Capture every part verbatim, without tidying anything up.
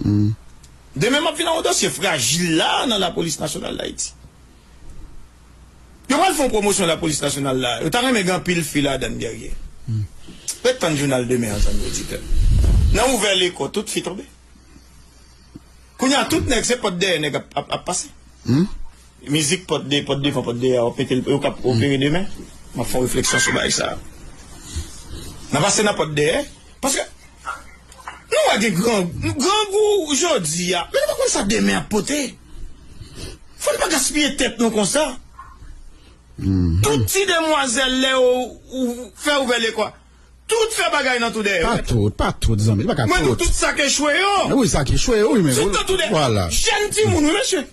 Demen m ap vin ak yon dosye frajil la nan Lapolis Nasyonal d Ayiti. Yo pral fè yon pwomosyon Lapolis Nasyonal la. Yo ta renmen gen anpil fi ladan l dèyè. Ret tann jounal demen an, zanmi oditè. Nan ouvè lekò, tout fi tonbe. Kounye a, tout nèg, se pòt dèyè nèg ap, ap, ap pase. Mizik pòt de, pòt devan, pòt dèyè, yo pete l, yo k ap opere demen. M ap fè yon refleksyon sou bagay sa a. N a pase nan pòt dèyè. Paske nou wè gen gran, grangou jodi a, men nou pa konn sa demen ap pote. Fò n pa gaspiye tèt nou konsa. Tout ti demwazèl, lè ou, ou fè ouvè lekò, tout fè bagay nan tou dèyè. Pa tout, pa tout, zanmi, pa ka tout. Mwen di w, tout sa k echwe yo. Wi, sa k echwe yo, wi, men. Tout nan tou dèyè. Vwala. Jèn timoun, wi, mesye.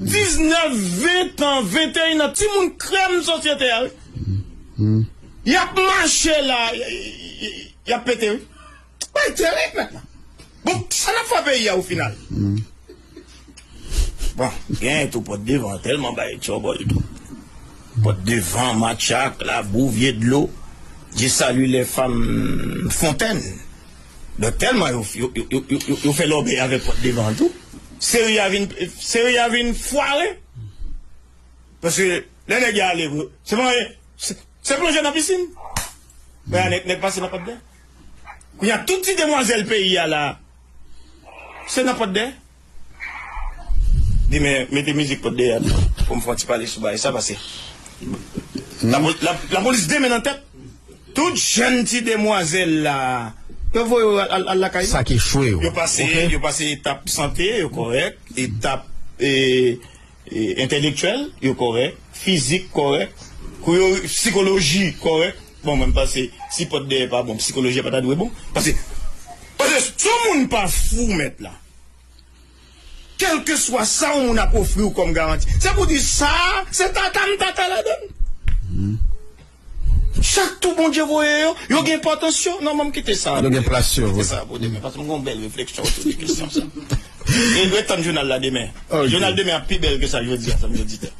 Diznèf, ven tan, venteyen an, timoun krèm sosyete a, wi. Y ap mache la, y, y, y, y ap pete, wi. Bay terib, mèt la. Bon, sa n ap fè peyi a, o final? Bon, gen tou pòt devan, tèlman bay tchòbòl tou. Pòt devan, matchak, labou, vye dlo. Je salue les femmes fontaines. Donk, tèlman yo, yo, yo fè lòbèy avèk pòt devan an tou. Seri a vin, seri a vin fware. Paske lè nèg yo ale, se pa anyen, se, se plonje nan pisin. Men nèg, nèg pase nan pòt dèyè. Kounye a, tout ti demwazèl peyi a la, se nan pòt dèyè. Demen, mete mizik pòt dèyè a pou m fè yon ti pale sou bagay sa, paske lapo-, la, lapolis demen nan tèt. Tout jèn ti demwazèl la, yo voye yo al, al, al lakay yo. Sa k echwe yo. Yo pase, yo pase etap sante, yo kòrèk, etap, e, e, entèlektyèl, yo kòrèk, fizik kòrèk, kou yo, sikoloji kòrèk. Bon, mwen, m panse, si pòt dèyè pa bon, sikoloji a pa ta dwe bon. Paske, paske si yon moun pa fou, mèt la, kèlkeswa sa yon moun ap ofri w kòm garanti, se pou di sa, se tata m tata ladan l. Chak tou Bondye voye yo, yo gen enpòtans yo. Non, mwen, m kite sa. Yo gen plas yo, wi. Kite sa pou demen, paske m gen yon bèl refleksyon otou de kesyon sa. E ret tann jounal la demen. Ok. Jounal demen ap pi bèl ke sa jodi a, sa m jodi a.